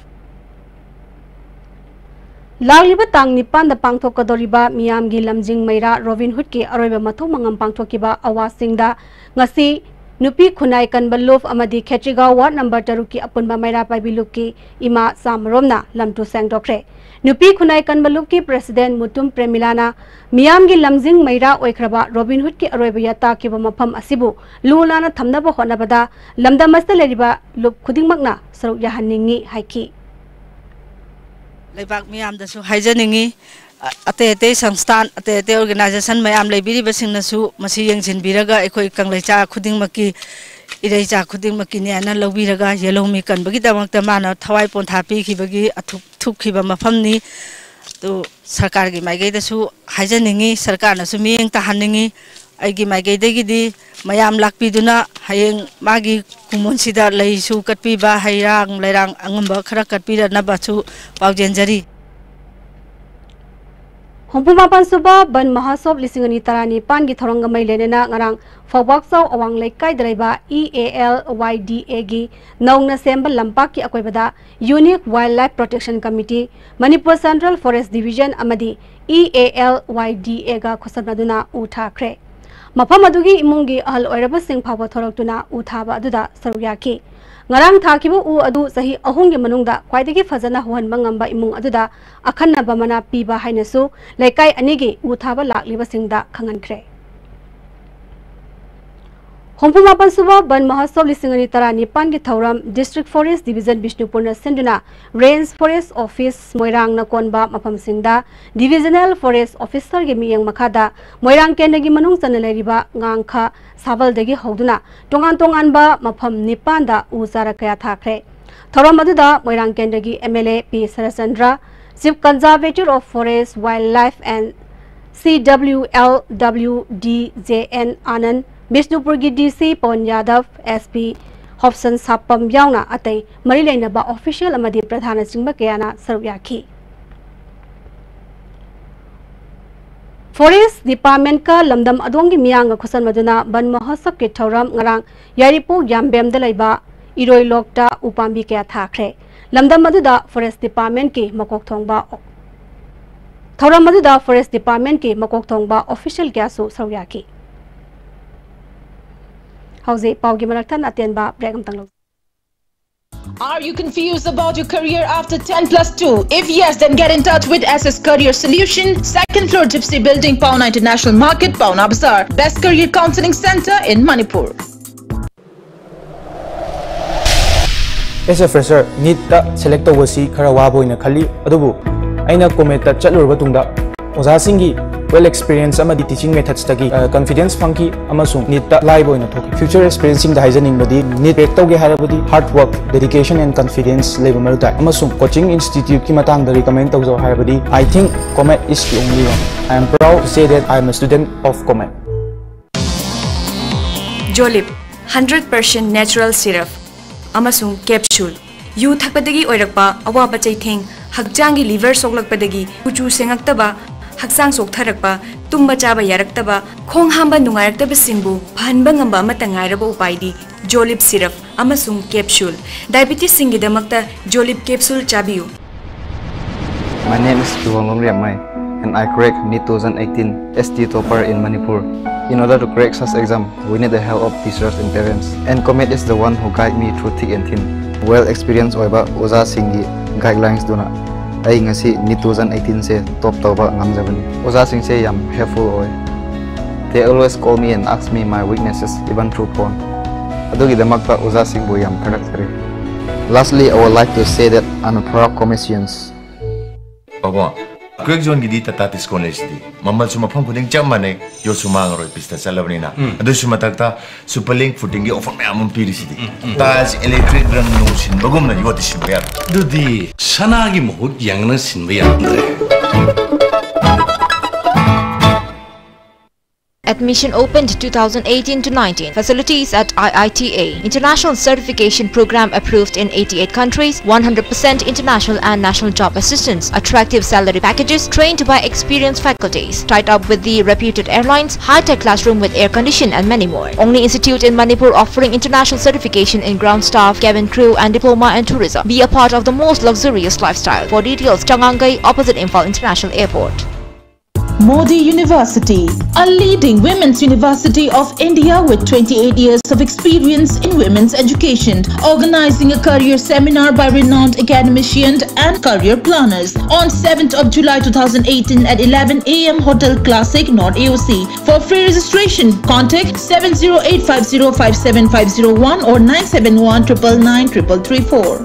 ꯂꯥꯛꯂꯤꯕ ꯇꯥꯡ ꯅꯤꯄꯥꯟꯗ ꯄꯥꯡꯊꯣꯛꯀꯗꯧꯔꯤꯕ ꯃꯤꯌꯥꯝꯒꯤ ꯂꯝꯖꯤꯡ ꯃꯩꯔꯥ ꯔꯣꯕꯤꯟ ꯍꯨꯗꯀꯤ ꯑꯔꯣꯏꯕ ꯃꯊꯧ ꯃꯉꯝ ꯄꯥꯡꯊꯣꯛꯈꯤꯕ ꯑꯋꯥꯁꯤꯡꯗ ꯉꯁꯤ ꯅꯨꯄꯤ ꯈꯨꯟꯅꯥꯏ ꯀꯟꯕ ꯂꯨꯞ ꯑꯃꯗꯤ ꯈꯦꯇ꯭ꯔꯤꯒꯥꯎ ꯋꯥꯔꯗ ꯅꯝꯕꯔ ꯇꯔꯨꯛꯀꯤ ꯑꯄꯨꯟꯕ ꯃꯩꯔꯥ ꯄꯥꯏꯕꯤ ꯂꯨꯞꯀꯤ ꯏꯃꯥ ꯆꯥꯃꯔꯣꯝꯅ ꯂꯝꯇꯨ ꯁꯦꯡꯗꯣꯛꯈ꯭ꯔꯦ꯫ ꯅꯨꯄꯤ ꯈꯨꯟꯅꯥꯏ ꯀꯟꯕ ꯂꯨꯞꯀꯤ ꯄ꯭ꯔꯦꯁꯤꯗꯦꯟ ꯃꯨꯇꯨꯝ ꯄ꯭ꯔꯦꯃꯤꯂꯥꯅ ꯃꯤꯌꯥꯝꯒꯤ ꯂꯝꯖꯤꯡ ꯃꯩꯔꯥ ꯑꯣꯏꯈ꯭ꯔꯕ ꯔꯣꯕꯤꯟ ꯍꯨꯗꯀꯤ ꯑꯔꯣꯏꯕ ꯌꯥꯇꯥꯈꯤꯕ ꯃꯐꯝ ꯑꯁꯤꯕꯨ ꯂꯨ ꯅꯥꯟꯅ ꯊꯝꯅꯕ ꯍꯣꯠꯅꯕꯗ ꯂꯝꯗꯝ ꯑꯁꯤꯗ ꯂꯩꯔꯤꯕ ꯂꯨꯞ ꯈꯨꯗꯤꯡꯃꯛꯅ ꯁꯔꯨꯛ ꯌꯥꯍꯟꯅꯤꯡꯏ ꯍꯥꯏꯈꯤ꯫ ꯂꯩꯕꯥꯛ ꯃꯤꯌꯥꯝꯗꯁꯨ ꯍꯥꯏꯖꯅꯤꯡꯏ, ꯑ-, ꯑꯇꯩ ꯑꯇꯩ ꯁꯪꯁꯊꯥꯟ, ꯑꯇꯩ ꯑꯇꯩ ꯑꯣꯔꯒꯅꯥꯏꯖꯦꯁꯟ ꯃꯌꯥꯝ ꯂꯩꯕꯤꯔꯤꯕꯁꯤꯡꯅꯁꯨ ꯃꯁꯤ ꯌꯦꯡꯁꯤꯟꯕꯤꯔꯒ ꯑꯩꯈꯣꯏ ꯀꯪꯂꯩꯆꯥ ꯈꯨꯗꯤꯡꯃꯛꯀꯤ, ꯏꯔꯩꯆꯥ ꯈꯨꯗꯤꯡꯃꯛꯀꯤ ꯅꯦꯅ ꯂꯧꯕꯤꯔꯒ ꯌꯦꯜꯍꯧꯃꯤ ꯀꯟꯕꯒꯤꯗꯃꯛꯇ ꯃꯥꯅ ꯊꯋꯥꯏ ꯄꯣꯟꯊꯥ ꯄꯤꯈꯤꯕꯒꯤ ꯑꯊꯨꯞ ꯊꯨꯞꯈꯤꯕ ꯃꯐꯝꯅꯤ꯫ ꯑꯗꯨ ꯁꯔꯀꯥꯔꯒꯤ ꯃꯥꯏꯀꯩꯗꯁꯨ ꯍꯥꯏꯖꯅꯤꯡꯏ, ꯁꯔꯀꯥꯔꯅꯁꯨ ꯃꯤꯠꯌꯦꯡ ꯇꯥꯍꯟꯅꯤꯡꯏ꯫ ꯑꯩꯒꯤ ꯃꯥꯏꯀꯩꯗꯒꯤꯗꯤ ꯃꯌꯥꯝ ꯂꯥꯛꯄꯤꯗꯨꯅ ꯍꯌꯦꯡ ꯃꯥꯒꯤ ꯀꯨꯝꯑꯣꯟꯁꯤꯗ ꯂꯩꯁꯨ ꯀꯠꯄꯤꯕ, ꯍꯩꯔꯥꯡ ꯂꯩꯔꯥꯡ ꯑꯉꯝꯕ ꯈꯔ ꯀꯠꯄꯤꯔꯛꯅꯕꯁꯨ ꯄꯥꯎꯖꯦꯟꯖꯔꯤ꯫ ꯍꯨꯝꯐꯨ ꯃꯥꯄꯟ ꯁꯨꯕ ꯕꯟ ꯃꯍꯥꯁꯣꯞ ꯂꯤꯁꯤꯡ ꯑꯅꯤ ꯇꯔꯥꯅꯤꯄꯥꯟꯒꯤ ꯊꯧꯔꯝꯒ ꯃꯔꯤ ꯂꯩꯅꯅ ꯉꯔꯥꯡ ꯐꯧꯕꯥꯛꯆꯥꯎ ꯑꯋꯥꯡ ꯂꯩꯀꯥꯏꯗ ꯂꯩꯕ ꯏ ꯑꯦ ꯑꯦꯜ ꯋꯥꯏ ꯗꯤ ꯑꯦꯒꯤ ꯅꯧꯅ ꯁꯦꯝꯕ ꯂꯝꯄꯥꯛꯀꯤ ꯑꯀꯣꯏꯕꯗ Unique Wildlife Protection Committee, Manipur Central Forest Division ꯑꯃꯗꯤ ꯏ ꯑꯦ ꯑꯦꯜ ꯋꯥꯏ ꯗꯤ ꯑꯦꯒ ꯈꯨꯠꯁꯝꯅꯗꯨꯅ ꯎ ꯊꯥꯈ꯭ꯔꯦ꯫ ꯃꯐꯝ ꯑꯗꯨꯒꯤ ꯏꯃꯨꯡꯒꯤ ꯑꯍꯜ ꯑꯣꯏꯔꯕꯁꯤꯡ ꯐꯥꯎꯕ ꯊꯣꯔꯛꯇꯨꯅ ꯎ ꯊꯥꯕ ꯑꯗꯨꯗ ꯁꯔꯨꯛ ꯌꯥꯈꯤ꯫ ꯉꯔꯥꯡ ꯊꯥꯈꯤꯕ ꯎ ꯑꯗꯨ ꯆꯍꯤ ꯑꯍꯨꯝꯒꯤ ꯃꯅꯨꯡꯗ ꯈ꯭ꯋꯥꯏꯗꯒꯤ ꯐꯖꯅ ꯍꯧꯍꯟꯕ ꯉꯝꯕ ꯏꯃꯨꯡ ꯑꯗꯨꯗ ꯑꯈꯟꯅꯕ ꯃꯅꯥ ꯄꯤꯕ ꯍꯥꯏꯅꯁꯨ ꯂꯩꯀꯥꯏ ꯑꯅꯤꯒꯤ ꯎ ꯊꯥꯕ ꯂꯥꯛꯂꯤꯕꯁꯤꯡꯗ ꯈꯪꯍꯟꯈ꯭ꯔꯦ꯫ ꯍꯨꯝꯐꯨ ꯃꯥꯄꯟ ꯁꯨꯕ ꯕꯟ ꯃꯍꯣꯠꯁꯕ ꯂꯤꯁꯤꯡ ꯑꯅꯤ ꯇꯔꯥꯅꯤꯄꯥꯟꯒꯤ ꯊꯧꯔꯝ District Forest Division ꯕꯤꯁꯅꯨꯄꯨꯔꯅ ꯁꯤꯟꯗꯨꯅ Range Forest Office ꯃꯣꯏꯔꯥꯡꯅ ꯀꯣꯟꯕ ꯃꯐꯝꯁꯤꯡꯗ Divisional Forest Officerꯒꯤ ꯃꯤꯠꯌꯦꯡ ꯃꯈꯥꯗ ꯃꯣꯏꯔꯥꯡ ꯀꯦꯟꯗ꯭ꯔꯒꯤ ꯃꯅꯨꯡ ꯆꯟꯅ ꯂꯩꯔꯤꯕ ꯉꯥꯡꯈ, ꯁꯥꯕꯜꯗꯒꯤ ꯍꯧꯗꯨꯅ ꯇꯣꯉꯥꯟ ꯇꯣꯉꯥꯟꯕ ꯃꯐꯝ ꯅꯤꯄꯥꯟꯗ ꯎ ꯆꯥꯔ ꯀꯌꯥ ꯊꯥꯈ꯭ꯔꯦ꯫ ꯊꯧꯔꯝ ꯑꯗꯨꯗ ꯃꯣꯏꯔꯥꯡ ꯀꯦꯟꯗ꯭ꯔꯒꯤ M L A P Saratchandra, Chief Conservator of Forest, Wildlife and C W L W D J N Anand, ꯕꯤꯁꯅꯨꯄꯨꯔꯒꯤ D C pond ꯌꯥꯗꯕ, S P ꯍꯣꯞꯁꯟ ꯁꯥꯄꯝ ꯌꯥꯎꯅ ꯑꯇꯩ ꯃꯔꯤ ꯂꯩꯅꯕ official ꯑꯃꯗꯤ ꯄ꯭ꯔꯙꯥꯟꯅꯆꯤꯡꯕ ꯀꯌꯥꯅ ꯁꯔꯨꯛ ꯌꯥꯈꯤ꯫ Forest Departmentꯀ ꯂꯝꯗꯝ ꯑꯗꯣꯝꯒꯤ ꯃꯤꯌꯥꯝꯒ ꯈꯨꯠꯁꯝꯅꯗꯨꯅ ꯕꯟ ꯃꯍꯣꯠꯁꯕꯀꯤ ꯊꯧꯔꯝ ꯉꯔꯥꯡ ꯌꯥꯏꯔꯤꯄꯣꯛ ꯌꯥꯝꯕꯦꯝꯗ ꯂꯩꯕ ꯏꯔꯣꯏ ꯂꯣꯛꯇ ꯎꯄꯥꯝꯕꯤ ꯀꯌꯥ ꯊꯥꯈ꯭ꯔꯦ꯫ ꯂꯝꯗꯝ ꯑꯗꯨꯗ Forest Departmentꯀꯤ ꯃꯀꯣꯛ ꯊꯣꯡꯕ, ꯊꯧꯔꯝ ꯑꯗꯨꯗ Forest Departmentꯀꯤ ꯃꯀꯣꯛ ꯊꯣꯡꯕ official ꯀꯌꯥꯁꯨ ꯁꯔꯨꯛ ꯌꯥꯈꯤ꯫ ꯍꯧꯖꯤꯛ ꯄꯥꯎꯒꯤ ꯃꯔꯛ ꯊꯠꯅ ꯑꯇꯦꯟꯕ break ꯑꯃꯇꯪ ꯂꯧꯖꯩ꯫ Are you confused about your career after ten plus two? If yes, then get in touch with S S Career Solution, second floor Gypsy Building, Paona International Market, Paona Bazaar. Best career counseling center in Manipur. As a fresher, NEETꯇ select ꯇꯧꯕꯁꯤ ꯈꯔ ꯋꯥꯕ ꯑꯣꯏꯅ ꯈꯜꯂꯤ, ꯑꯗꯨꯕꯨ ꯑꯩꯅ COMETꯇ ꯆꯠꯂꯨꯔꯕ ꯇꯨꯡꯗ ꯑꯣꯖꯥꯁꯤꯡꯒꯤ well experience ꯑꯃꯗꯤ teaching methodsꯇꯒꯤ, ꯑ, confidence ꯐꯪꯈꯤ ꯑꯃꯁꯨꯡ NEETꯇ ꯂꯥꯏꯕ ꯑꯣꯏꯅ ꯊꯣꯛꯈꯤ꯫ Future aspirantꯁꯤꯡꯗ ꯍꯥꯏꯖꯅꯤꯡꯕꯗꯤ, NEET crack ꯇꯧꯒꯦ ꯍꯥꯏꯔꯕꯗꯤ hard work, dedication and confidence ꯂꯩꯕ ꯃꯔꯨ ꯇꯥꯏ, ꯑꯃꯁꯨꯡ coaching instituteꯀꯤ ꯃꯇꯥꯡꯗ recommend ꯇꯧꯖꯧ ꯍꯥꯏꯔꯕꯗꯤ, I think COMET is the only one. I am proud to say that I am a student of COMET. Jolib, hundred percent natural syrup ꯑꯃꯁꯨꯡ capsule꯫ U ꯊꯛꯄꯗꯒꯤ ꯑꯣꯏꯔꯛꯄ ꯑꯋꯥꯕ ꯆꯩꯊꯦꯡ, ꯍꯛꯆꯥꯡꯒꯤ liver ꯁꯣꯛꯂꯛꯄꯗꯒꯤ ꯀꯨꯆꯨ ꯁꯦꯡꯉꯛꯇꯕ, ꯍꯛꯆꯥꯡ ꯆꯣꯛꯊꯔꯛꯄ, ꯇꯨꯝꯕ ꯆꯥꯕ ꯌꯥꯔꯛꯇꯕ, ꯈꯣꯡ ꯍꯥꯝꯕ ꯅꯨꯡꯉꯥꯏꯔꯛꯇꯕꯁꯤꯡꯕꯨ ꯐꯍꯟꯕ ꯉꯝꯕ ꯑꯃꯠꯇ ꯉꯥꯏꯔꯕ ꯎꯄꯥꯏꯗꯤ Jolib syrup ꯑꯃꯁꯨꯡ capsule꯫ Diabetesꯁꯤꯡꯒꯤꯗꯃꯛꯇ Jolib capsule ꯆꯥꯕꯤꯌꯨ꯫ My name is Luwang Longriamai, and I cracked NEET two thousand eighteen, S T topper in Manipur. In order to crack such exam, we need the help of teachers and parents, and COMET is the one who guide me through thick and thin. Well experienced ꯑꯣꯏꯕ ꯑꯣꯖꯥꯁꯤꯡꯒꯤ guidelinesꯗꯨꯅ ꯑꯩ ꯉꯁꯤ NEET two thousand eighteenꯁꯦ top ꯇꯧꯕ ꯉꯝꯖꯕꯅꯤ꯫ ꯑꯣꯖꯥꯁꯤꯡꯁꯦ ꯌꯥꯝ helpful ꯑꯣꯏ꯫ They always call me and ask me my weaknesses, even through phone. ꯑꯗꯨꯒꯤꯗꯃꯛꯇ ꯑꯣꯖꯥꯁꯤꯡꯕꯨ ꯌꯥꯝ ꯊꯥꯒꯠꯆꯔꯤ꯫ Lastly, I would like to say that I'm a proud Commercians. ꯄꯥꯕꯨꯡ, ꯀ꯭ꯋꯦꯛ ꯖꯣꯟꯒꯤꯗꯤ ꯇꯥꯇꯥ ꯇꯤꯁꯀꯣꯟ ꯂꯩꯁꯤꯗꯤ꯫ ꯃꯃꯜꯁꯨ ꯃꯐꯝ ꯈꯨꯗꯤꯡ ꯆꯞ ꯃꯥꯟꯅꯩ, ꯌꯣꯠꯁꯨ ꯃꯥꯡꯉꯔꯣꯏ, ꯄꯤꯁꯇ ꯆꯠꯂꯕꯅꯤꯅ꯫ ꯑꯗꯨꯁꯨ ꯃꯊꯛꯇ ꯁꯨꯄꯔ ꯂꯤꯡ ꯐꯨꯇꯤꯡꯒꯤ ꯑꯣꯐꯔ ꯃꯌꯥꯝ ꯑꯃ ꯄꯤꯔꯤꯁꯤꯗꯤ꯫ ꯇꯥꯏꯜꯁ, ꯏꯂꯦꯛꯇ꯭ꯔꯤꯛ, ꯔꯪ ꯅꯨꯡ ꯁꯤꯟꯕꯒꯨꯝꯅ ꯌꯣꯠꯇꯤ ꯁꯤꯟꯕ ꯌꯥꯔꯣꯏ꯫ ꯑꯗꯨꯗꯤ ꯁꯅꯥꯒꯤ ꯃꯍꯨꯠ ꯌꯥꯡꯅ ꯁꯤꯟꯕ ꯌꯥꯔꯝꯗ꯭ꯔꯦ꯫ Admission open to two thousand eighteen to nineteen. Facilities at I I T A. International certification program approved in eighty-eight countries, one hundred percent international and national job assistance, attractive salary packages, trained by experienced faculties, tied up with the reputed airlines, high-tech classroom with air condition and many more. Only institute in Manipur offering international certification in ground staff, cabin crew and diploma and tourism. Be a part of the most luxurious lifestyle. For details, Changangai, opposite Imphal International Airport. Modi University, a leading women's university of India with twenty-eight years of experience in women's education, organizing a career seminar by renowned academicians and career planners on seventh of July two thousand eighteen at eleven a m Hotel Classic, North A O C. For free registration, contact seven zero eight five zero five seven five zero one or nine seven one triple nine triple three four.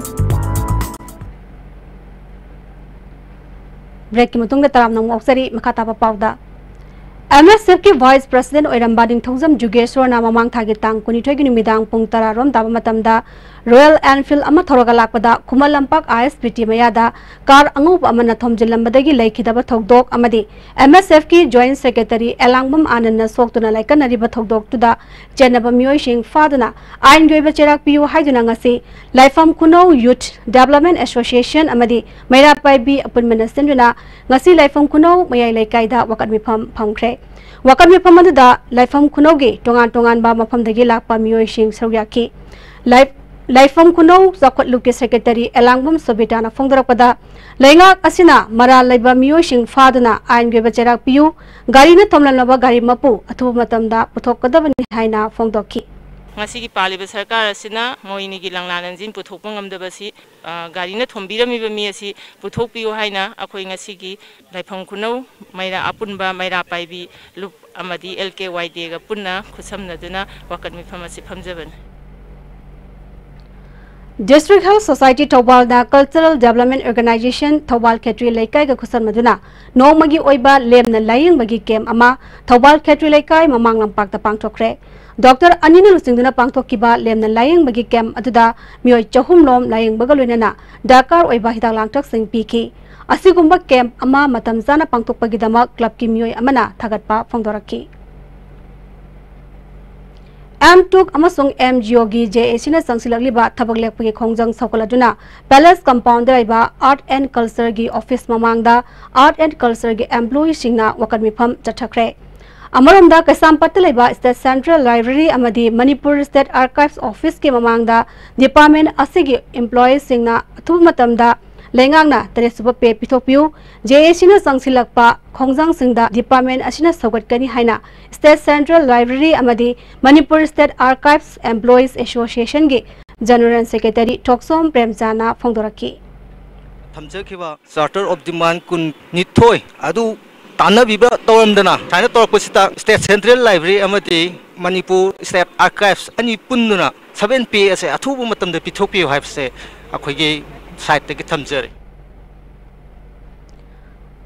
ꯕ꯭ꯔꯦꯛꯀꯤ ꯃꯇꯨꯡꯗ ꯇꯔꯥꯝꯅ ꯑꯃꯨꯛ ꯑꯣꯛꯆꯔꯤ꯫ ꯃꯈꯥ ꯇꯥꯕ ꯄꯥꯎꯗ, M ꯑꯦꯁ ꯑꯦꯐꯀꯤ vice president ꯑꯣꯏꯔꯝꯕ ꯅꯤꯡꯊꯧꯖꯝ ꯖꯨꯒꯦꯁꯣꯔꯅ ꯃꯃꯥꯡ ꯊꯥꯒꯤ ꯇꯥꯡ ꯀꯨꯟꯅꯤꯊꯣꯏꯒꯤ ꯅꯨꯃꯤꯗꯥꯡ ꯄꯨꯡ ꯇꯔꯥ ꯔꯣꯝ ꯇꯥꯕ ꯃꯇꯝꯗ ꯔꯣꯌꯦꯜ ꯑꯦꯟꯐꯤꯜꯗ ꯑꯃ ꯊꯧꯔꯒ ꯂꯥꯛꯄꯗ ꯈꯨꯃꯟ ꯂꯝꯄꯥꯛ ꯑꯥꯏ ꯑꯦꯁ ꯕꯤ ꯇꯤ ꯃꯌꯥꯗ ꯀꯥꯔ ꯑꯉꯧꯕ ꯑꯃꯅ ꯊꯣꯝꯖꯤꯜꯂꯝꯕꯗꯒꯤ ꯂꯩꯈꯤꯗꯕ ꯊꯧꯗꯣꯛ ꯑꯃꯗꯤ ꯑꯦꯝ ꯑꯦꯁ ꯑꯦꯐꯀꯤ ꯖꯣꯏꯟꯠ ꯁꯦꯀ꯭ꯔꯦꯇꯔꯤ ꯑꯦꯂꯥꯡꯕꯝ ꯑꯥꯅꯟꯗꯅ ꯁꯣꯛꯇꯨꯅ ꯂꯥꯏꯀꯠꯅꯔꯤꯕ ꯊꯧꯗꯣꯛꯇꯨꯗ ꯆꯦꯟꯅꯕ ꯃꯤꯑꯣꯏꯁꯤꯡ ꯐꯥꯗꯨꯅ ꯑꯥꯏꯟꯒꯤ ꯑꯣꯏꯕ ꯆꯩꯔꯥꯛ ꯄꯤꯌꯨ ꯍꯥꯏꯗꯨꯅ ꯉꯁꯤ ꯂꯥꯏꯐꯝ ꯈꯨꯅꯧ ꯌꯨꯊ ꯗꯦꯕꯂꯞꯃꯦꯟ ꯑꯦꯁꯣꯁꯤꯌꯦꯁꯟ ꯑꯃꯗꯤ ꯃꯩꯔꯥ ꯄꯥꯏꯕꯤ ꯑꯄꯨꯟꯕꯅ ꯁꯤꯟꯗꯨꯅ ꯉꯁꯤ ꯂꯥꯏꯐꯝ ꯈꯨꯅꯧ ꯃꯌꯥꯏ ꯂꯩꯀꯥꯏꯗ ꯋꯥꯀꯠ ꯃꯤꯐꯝ ꯐꯝꯈ꯭ꯔꯦ꯫ ꯋꯥꯀꯠ ꯃꯤꯐꯝ ꯑꯗꯨꯗ ꯂꯥꯏꯐꯝ ꯈꯨꯅꯧꯒꯤ ꯇꯣꯉꯥꯟ ꯇꯣꯉꯥꯟꯕ ꯃꯐꯝꯗꯒꯤ ꯂꯥꯛꯄ ꯃꯤꯑꯣꯏꯁꯤꯡ ꯁꯔꯨꯛ ꯌꯥꯈꯤ꯫ ꯂꯥꯏ-, ꯂꯥꯏꯐꯝ ꯈꯨꯅꯧ ꯆꯥꯎꯈꯠꯂꯨꯞꯀꯤ ꯁꯦꯀ꯭ꯔꯦꯇꯔꯤ ꯑꯦꯂꯥꯡꯕꯝ ꯁꯣꯕꯤꯇꯥꯅ ꯐꯣꯡꯗꯣꯔꯛꯄꯗ, ꯂꯩꯉꯥꯛ ꯑꯁꯤꯅ ꯃꯔꯥꯜ ꯂꯩꯕ ꯃꯤꯑꯣꯏꯁꯤꯡ ꯐꯥꯗꯨꯅ ꯑꯥꯏꯟꯒꯤ ꯑꯣꯏꯕ ꯆꯩꯔꯥꯛ ꯄꯤꯌꯨ, ꯒꯥꯔꯤꯅ ꯊꯣꯝꯂꯝꯂꯕ ꯒꯥꯔꯤ ꯃꯄꯨ ꯑꯊꯨꯕ ꯃꯇꯝꯗ ꯄꯨꯊꯣꯛꯀꯗꯕꯅꯤ ꯍꯥꯏꯅ ꯐꯣꯡꯗꯣꯛꯈꯤ꯫ ꯉꯁꯤꯒꯤ ꯄꯥꯜꯂꯤꯕ ꯁꯔꯀꯥꯔ ꯑꯁꯤꯅ ꯃꯣꯏꯅꯤꯒꯤ ꯂꯪꯂꯥ ꯂꯪꯖꯤꯟ ꯄꯨꯊꯣꯛꯄ ꯉꯝꯗꯕꯁꯤ, ꯑ, ꯒꯥꯔꯤꯅ ꯊꯣꯝꯕꯤꯔꯝꯃꯤꯕ ꯃꯤ ꯑꯁꯤ ꯄꯨꯊꯣꯛꯄꯤꯌꯨ ꯍꯥꯏꯅ ꯑꯩꯈꯣꯏ ꯉꯁꯤꯒꯤ ꯂꯥꯏꯐꯝ ꯈꯨꯅꯧ ꯃꯩꯔꯥ, ꯑꯄꯨꯟꯕ ꯃꯩꯔꯥ ꯄꯥꯏꯕꯤ ꯂꯨꯞ ꯑꯃꯗꯤ ꯑꯦꯜ ꯀꯦ ꯋꯥꯏ ꯗꯤꯒ ꯄꯨꯟꯅ ꯈꯨꯠꯁꯝꯅꯗꯨꯅ ꯋꯥꯀꯠ ꯃꯤꯐꯝ ꯑꯁꯤ ꯐꯝꯖꯕꯅꯤ꯫ District Health Society ꯊꯧꯕꯥꯜꯅ Cultural Development Organization Thoubal ꯈꯦꯇ꯭ꯔꯤ ꯂꯩꯀꯥꯏꯒ ꯈꯨꯠꯁꯝꯅꯗꯨꯅ ꯅꯣꯡꯃꯒꯤ ꯑꯣꯏꯕ ꯂꯦꯝꯅ ꯂꯥꯌꯦꯡꯕꯒꯤ ꯀꯦꯝꯞ ꯑꯃ ꯊꯧꯕꯥꯜ ꯈꯦꯇ꯭ꯔꯤ ꯂꯩꯀꯥꯏ ꯃꯃꯥꯡ ꯂꯝꯄꯥꯛꯇ ꯄꯥꯡꯊꯣꯛꯈ꯭ꯔꯦ꯫ ꯗꯣꯛꯇꯔ ꯑꯅꯤꯅ ꯂꯨꯆꯤꯡꯗꯨꯅ ꯄꯥꯡꯊꯣꯛꯈꯤꯕ ꯂꯦꯝꯅ ꯂꯥꯌꯦꯡꯕꯒꯤ ꯀꯦꯝꯞ ꯑꯗꯨꯗ ꯃꯤꯑꯣꯏ ꯆꯍꯨꯝ ꯂꯣꯝ ꯂꯥꯌꯦꯡꯕꯒ ꯂꯣꯏꯅꯅ ꯗꯔꯀꯥꯔ ꯑꯣꯏꯕ ꯍꯤꯗꯥꯛ ꯂꯥꯡꯊꯛꯁꯤꯡ ꯄꯤꯈꯤ꯫ ꯑꯁꯤꯒꯨꯝꯕ ꯀꯦꯝꯞ ꯑꯃ ꯃꯇꯝ ꯆꯥꯅ ꯄꯥꯡꯊꯣꯛꯄꯒꯤꯗꯃꯛ ꯀ꯭ꯂꯕꯀꯤ ꯃꯤꯑꯣꯏ ꯑꯃꯅ ꯊꯥꯒꯠꯄ ꯐꯣꯡꯗꯣꯔꯛꯈꯤ꯫ ꯑꯦꯝ ꯇꯨꯛ ꯑꯃꯁꯨꯡ ꯑꯦꯝ ꯖꯤ ꯑꯣꯒꯤ ꯖꯦ ꯑꯦ ꯁꯤꯅ ꯆꯪꯁꯤꯜꯂꯛꯂꯤꯕ ꯊꯕꯛ ꯂꯦꯞꯄꯒꯤ ꯈꯣꯡꯖꯪ ꯁꯧꯒꯠꯂꯗꯨꯅ ꯄꯦꯂꯦꯁ ꯀꯝꯄꯥꯎꯟꯗ ꯂꯩꯕ ꯑꯥꯔꯠ ꯑꯦꯟ ꯀꯜꯆꯔꯒꯤ ꯑꯣꯐꯤꯁ ꯃꯃꯥꯡꯗ ꯑꯥꯔꯠ ꯑꯦꯟ ꯀꯜꯆꯔꯒꯤ ꯑꯦꯝꯄ꯭ꯂꯣꯌꯤꯁꯤꯡꯅ ꯋꯥꯀꯠ ꯃꯤꯐꯝ ꯆꯠꯊꯈ꯭ꯔꯦ꯫ ꯑꯃꯔꯣꯝꯗ ꯀꯩꯁꯥꯝꯄꯥꯠꯇ ꯂꯩꯕ ꯁ꯭ꯇꯦꯠ ꯁꯦꯟꯇ꯭ꯔꯦꯜ ꯂꯥꯏꯕ꯭ꯔꯦꯔꯤ ꯑꯃꯗꯤ ꯃꯅꯤꯄꯨꯔ ꯁ꯭ꯇꯦꯠ ꯑꯥꯔꯀꯥꯏꯚꯁ ꯑꯣꯐꯤꯁꯀꯤ ꯃꯃꯥꯡꯗ ꯗꯤꯄꯥꯔꯠꯃꯦꯟ ꯑꯁꯤꯒꯤ ꯏꯝꯄ꯭ꯂꯣꯌꯤꯁꯤꯡꯅ ꯑꯊꯨꯕ ꯃꯇꯝꯗ ꯂꯩꯉꯥꯛꯅ ꯇꯔꯦꯠ ꯁꯨꯕ ꯄꯦ ꯄꯤꯊꯣꯛꯄꯤꯌꯨ, ꯖꯦ ꯑꯦ ꯁꯤꯅ ꯆꯪꯁꯤꯜꯂꯛꯄ ꯈꯣꯡꯖꯪꯁꯤꯡꯗ ꯗꯤꯄꯥꯔꯠꯃꯦꯟ ꯑꯁꯤꯅ ꯁꯧꯒꯠꯀꯅꯤ ꯍꯥꯏꯅ ꯁ꯭ꯇꯦꯠ ꯁꯦꯟꯇ꯭ꯔꯦꯜ ꯂꯥꯏꯕ꯭ꯔꯦꯔꯤ ꯑꯃꯗꯤ ꯃꯅꯤꯄꯨꯔ ꯁ꯭ꯇꯦꯠ ꯑꯥꯔꯀꯥꯏꯚꯁ ꯑꯦꯝꯄ꯭ꯂꯣꯌꯤꯁ ꯑꯦꯁꯣꯁꯤꯌꯦꯁꯟꯒꯤ ꯖꯦꯅꯔꯦꯜ ꯁꯦꯀ꯭ꯔꯦꯇꯔꯤ ꯊꯣꯛꯆꯣꯝ ꯄ꯭ꯔꯦꯝꯆꯥꯟꯅ ꯐꯣꯡꯗꯣꯔꯛꯈꯤ꯫ ꯊꯝꯖꯈꯤꯕ Charter of Demand ꯀꯨꯟꯅꯤꯊꯣꯏ ꯑꯗꯨ ꯇꯥꯟꯅꯕꯤꯕ ꯇꯧꯔꯝꯗꯅ ꯁꯨꯃꯥꯏꯅ ꯇꯧꯔꯛꯄꯁꯤꯗ ꯁ꯭ꯇꯦꯠ ꯁꯦꯟꯇ꯭ꯔꯦꯜ ꯂꯥꯏꯕ꯭ꯔꯦꯔꯤ ꯑꯃꯗꯤ ꯃꯅꯤꯄꯨꯔ ꯁ꯭ꯇꯦꯠ ꯑꯥꯔꯀꯥꯏꯚꯁ ꯑꯅꯤ ꯄꯨꯟꯗꯨꯅ ꯁꯚꯦꯟ ꯄꯦ ꯑꯁꯦ ꯑꯊꯨꯕ ꯃꯇꯝꯗ ꯄꯤꯊꯣꯛꯄꯤꯌꯨ ꯍꯥꯏꯕꯁꯦ ꯑꯩꯈꯣꯏꯒꯤ ꯁꯥꯏꯠꯇꯒꯤ ꯊꯝꯖꯔꯤ꯫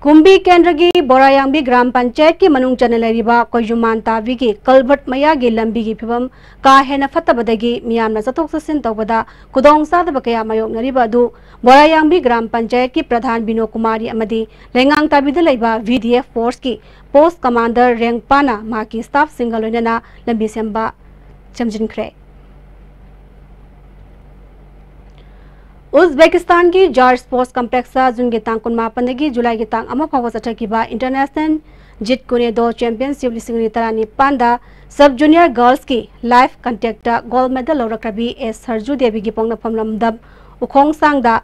ꯀꯨꯝꯕꯤ ꯀꯦꯟꯗ꯭ꯔꯒꯤ ꯕꯣꯔꯥꯌꯥꯡꯕꯤ ꯒ꯭ꯔꯥꯝ ꯄꯟꯆꯥꯌꯠꯀꯤ ꯃꯅꯨꯡ ꯆꯟꯅ ꯂꯩꯔꯤꯕ ꯀꯣꯏꯖꯨꯃꯥꯟ ꯇꯥꯕꯤꯒꯤ ꯀꯜꯚꯔꯠ ꯃꯌꯥꯒꯤ ꯂꯝꯕꯤꯒꯤ ꯐꯤꯕꯝ ꯀꯥ ꯍꯦꯟꯅ ꯐꯠꯇꯕꯗꯒꯤ ꯃꯤꯌꯥꯝꯅ ꯆꯠꯊꯣꯛ ꯆꯠꯁꯤꯟ ꯇꯧꯕꯗ ꯈꯨꯗꯣꯡ ꯆꯥꯗꯕ ꯀꯌꯥ ꯃꯥꯌꯣꯛꯅꯔꯤꯕ ꯑꯗꯨ ꯕꯣꯔꯥꯌꯥꯡꯕꯤ ꯒ꯭ꯔꯥꯝ ꯄꯟꯆꯥꯌꯠꯀꯤ ꯄ꯭ꯔꯙꯥꯟ ꯕꯤꯅꯣ ꯀꯨꯃꯥꯔꯤ ꯑꯃꯗꯤ ꯂꯩꯉꯥꯡ ꯇꯥꯕꯤꯗ ꯂꯩꯕ ꯚꯤ ꯗꯤ ꯑꯦꯐ ꯐꯣꯔꯁꯀꯤ ꯄꯣꯁ ꯀꯃꯥꯟꯗꯔ ꯔꯦꯡꯄꯥꯅ ꯃꯍꯥꯛꯀꯤ ꯁ꯭ꯇꯥꯐꯁꯤꯡꯒ ꯂꯣꯏꯅꯅ ꯂꯝꯕꯤ ꯁꯦꯝꯕ ꯁꯦꯝꯖꯤꯟꯈ꯭ꯔꯦ꯫ ꯎꯖꯕꯦꯀꯤꯁꯇꯥꯟꯒꯤ ꯖꯥꯔ ꯁ꯭ꯄꯣꯔꯠꯁ ꯀꯝꯄ꯭ꯂꯦꯛꯁꯇ ꯖꯨꯟꯒꯤ ꯇꯥꯡ ꯀꯨꯟꯃꯥꯄꯟꯗꯒꯤ ꯖꯨꯂꯥꯏꯒꯤ ꯇꯥꯡ ꯑꯃ ꯐꯥꯎꯕ ꯆꯠꯊꯈꯤꯕ ꯏꯟꯇꯔꯅꯦꯁꯅꯦꯜ ꯖꯤꯠ ꯀꯨꯅꯦꯗꯣ ꯆꯦꯝꯄꯤꯌꯟꯁꯤꯞ ꯂꯤꯁꯤꯡ ꯑꯅꯤ ꯇꯔꯥꯅꯤꯄꯥꯟꯗ ꯁꯕ ꯖꯨꯅꯤꯌꯔ ꯒꯔꯜꯁꯀꯤ ꯂꯥꯏꯐ ꯀꯟꯇꯦꯛꯇ ꯒꯣꯜꯗ ꯃꯦꯗꯜ ꯂꯧꯔꯛꯈ꯭ꯔꯕꯤ ꯑꯦꯁ ꯁꯔꯖꯨ ꯗꯦꯕꯤꯒꯤ ꯄꯣꯛꯅꯐꯝ ꯂꯝꯗꯝ ꯎꯈꯣꯡꯁꯥꯡꯗ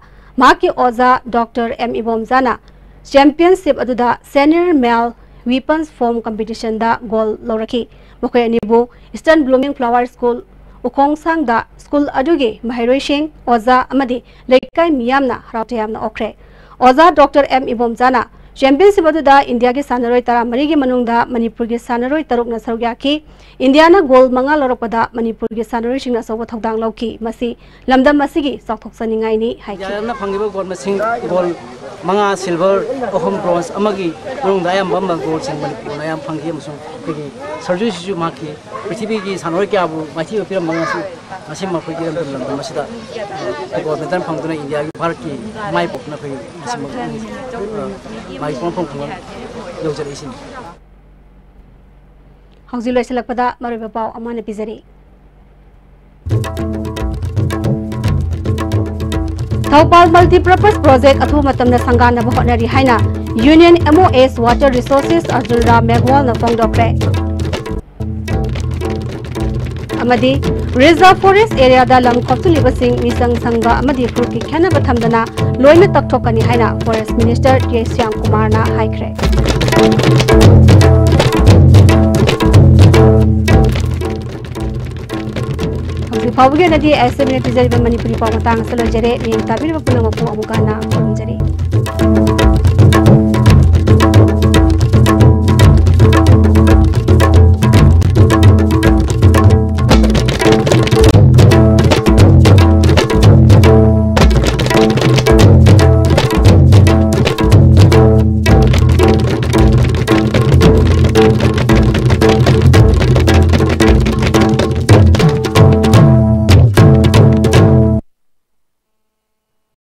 ꯃꯍꯥꯛꯀꯤ ꯑꯣꯖꯥ ꯗꯣꯛꯇꯔ ꯑꯦꯝ ꯏꯕꯣꯝꯆꯥꯅ ꯆꯦꯝꯄꯤꯌꯟꯁꯤꯞ ꯑꯗꯨꯗ ꯁꯦꯅꯤꯌꯔ ꯃꯦꯜ ꯋꯤꯄꯟꯁ ꯐꯣꯝ ꯀꯝꯄꯤꯇꯤꯁꯟꯗ ꯒꯣꯜ ꯂꯧꯔꯛꯈꯤ꯫ ꯃꯈꯣꯏ ꯑꯅꯤꯕꯨ ꯏꯁꯇꯔꯟ ꯕ꯭ꯂꯨꯃꯤꯡ ꯐ꯭ꯂꯥꯋꯔ ꯁ꯭ꯀꯨꯜ ꯎꯈꯣꯡꯁꯥꯡꯗ ꯁ꯭ꯀꯨꯜ ꯑꯗꯨꯒꯤ ꯃꯍꯩꯔꯣꯏꯁꯤꯡ, ꯑꯣꯖꯥ ꯑꯃꯗꯤ ꯂꯩꯀꯥꯏ ꯃꯤꯌꯥꯝꯅ ꯍꯔꯥꯎ ꯇꯌꯥꯝꯅ ꯑꯣꯛꯈ꯭ꯔꯦ꯫ ꯑꯣꯖꯥ ꯗꯣꯛꯇꯔ ꯑꯦꯝ ꯏꯕꯣꯝꯆꯥꯅ ꯆꯦꯝꯄꯤꯌꯟꯁꯤꯞ ꯑꯗꯨꯗ ꯏꯟꯗꯤꯌꯥꯒꯤ ꯁꯥꯟꯅꯔꯣꯏ ꯇꯔꯥꯃꯔꯤꯒꯤ ꯃꯅꯨꯡꯗ ꯃꯅꯤꯄꯨꯔꯒꯤ ꯁꯥꯟꯅꯔꯣꯏ ꯇꯔꯨꯛꯅ ꯁꯔꯨꯛ ꯌꯥꯈꯤ꯫ ꯏꯟꯗꯤꯌꯥꯅ ꯒꯣꯜ ꯃꯉꯥ ꯂꯧꯔꯛꯄꯗ ꯃꯅꯤꯄꯨꯔꯒꯤ ꯁꯥꯟꯅꯔꯣꯏꯁꯤꯡꯅ ꯑꯆꯧꯕ ꯊꯧꯗꯥꯡ ꯂꯧꯈꯤ꯫ ꯃꯁꯤ ꯂꯝꯗꯝ ꯑꯁꯤꯒꯤ ꯆꯥꯎꯊꯣꯛꯆꯅꯤꯡꯉꯥꯏꯅꯤ ꯍꯥꯏꯈꯤ꯫ ꯏꯟꯗꯤꯌꯥꯅ ꯐꯪꯈꯤꯕ ꯒꯣꯜ ꯃꯁꯤꯡ, ꯒꯣꯜ ꯃꯉꯥ ꯁꯤꯜꯚꯔ, ꯑꯍꯨꯝ ꯕ꯭ꯔꯣꯟꯖ, ꯑꯃꯒꯤ ꯃꯅꯨꯡꯗ ꯑꯌꯥꯝꯕ ꯑꯃ ꯒꯣꯜꯁꯤꯡ ꯃꯅꯤꯄꯨꯔꯅ ꯑꯌꯥꯝꯕ ꯐꯪꯈꯤ, ꯑꯃꯁꯨꯡ ꯑꯩꯈꯣꯏꯒꯤ ꯁꯔꯨꯛꯁꯤꯁꯨ ꯃꯍꯥꯛꯀꯤ ꯄ꯭ꯔꯤꯊꯤꯕꯤꯒꯤ ꯁꯥꯟꯅꯔꯣꯏ ꯀꯌꯥꯕꯨ ꯃꯥꯏꯊꯤꯕ ꯄꯤꯔꯝꯕ ꯉꯁꯤ, ꯉꯁꯤ ꯃꯈꯣꯏꯒꯤ ꯏꯔꯝꯗꯝ ꯂꯝꯗꯝ ꯑꯁꯤꯗ, ꯑ, ꯒꯣꯜ ꯃꯦꯗꯜ ꯐꯪꯗꯨꯅ ꯏꯟꯗꯤꯌꯥꯒꯤ, ꯚꯥꯔꯠꯀꯤ ꯃꯥꯏ ꯄꯥꯛꯇꯨꯅ ꯑꯩꯈꯣꯏ ꯉꯁꯤ ꯃꯛ-, ꯑ, ꯃꯥꯒꯤ ꯄꯣꯛꯅꯐꯝ ꯈꯨꯡꯒꯪ ꯌꯧꯖꯔꯛꯏꯁꯤꯅꯤ꯫ ꯍꯧꯖꯤꯛ ꯂꯣꯏꯁꯤꯜꯂꯛꯄꯗ ꯃꯔꯨꯑꯣꯏꯕ ꯄꯥꯎ ꯑꯃꯅ ꯄꯤꯖꯔꯤ꯫ ꯊꯧꯕꯥꯜ Multipurpose Project ꯑꯊꯨꯕ ꯃꯇꯝꯗ ꯁꯪꯒꯥꯅꯕ ꯍꯣꯠꯅꯔꯤ ꯍꯥꯏꯅ Union M O S Water Resources Arjun Ram ꯃꯦꯘꯋꯥꯜꯅ ꯐꯣꯡꯗꯣꯛꯈ꯭ꯔꯦ꯫ ꯑꯃꯗꯤ Reserve Forest Area ꯗ ꯂꯝ ꯈꯣꯞꯆꯤꯜꯂꯤꯕꯁꯤꯡ ꯃꯤꯆꯪ ꯆꯪꯕ ꯑꯃꯗꯤ ꯐꯨꯔꯨꯞꯀꯤ ꯈꯦꯠꯅꯕ ꯊꯝꯗꯅ ꯂꯣꯏꯅ ꯇꯛꯊꯣꯛꯀꯅꯤ ꯍꯥꯏꯅ Forest Minister ꯀꯦ ꯁ꯭ꯌꯥꯝ ꯀꯨꯃꯥꯔꯅ ꯍꯥꯏꯈ꯭ꯔꯦ꯫ ꯍꯧꯖꯤꯛ ꯐꯥꯎꯕꯒꯤ ꯑꯣꯏꯅꯗꯤ ꯑꯦꯁ ꯑꯦꯝ ꯑꯦꯅ ꯄꯤꯖꯔꯤꯕ ꯃꯅꯤꯄꯨꯔꯤ ꯄꯥꯎ ꯃꯇꯥꯡ ꯑꯁꯤꯗ ꯂꯣꯏꯖꯔꯦ꯫ ꯃꯤꯠꯌꯦꯡ ꯇꯥꯕꯤꯔꯤꯕ ꯄꯨꯝꯅꯃꯛꯄꯨ ꯑꯃꯨꯛꯀ ꯍꯟꯅ ꯈꯨꯔꯨꯝꯖꯔꯤ꯫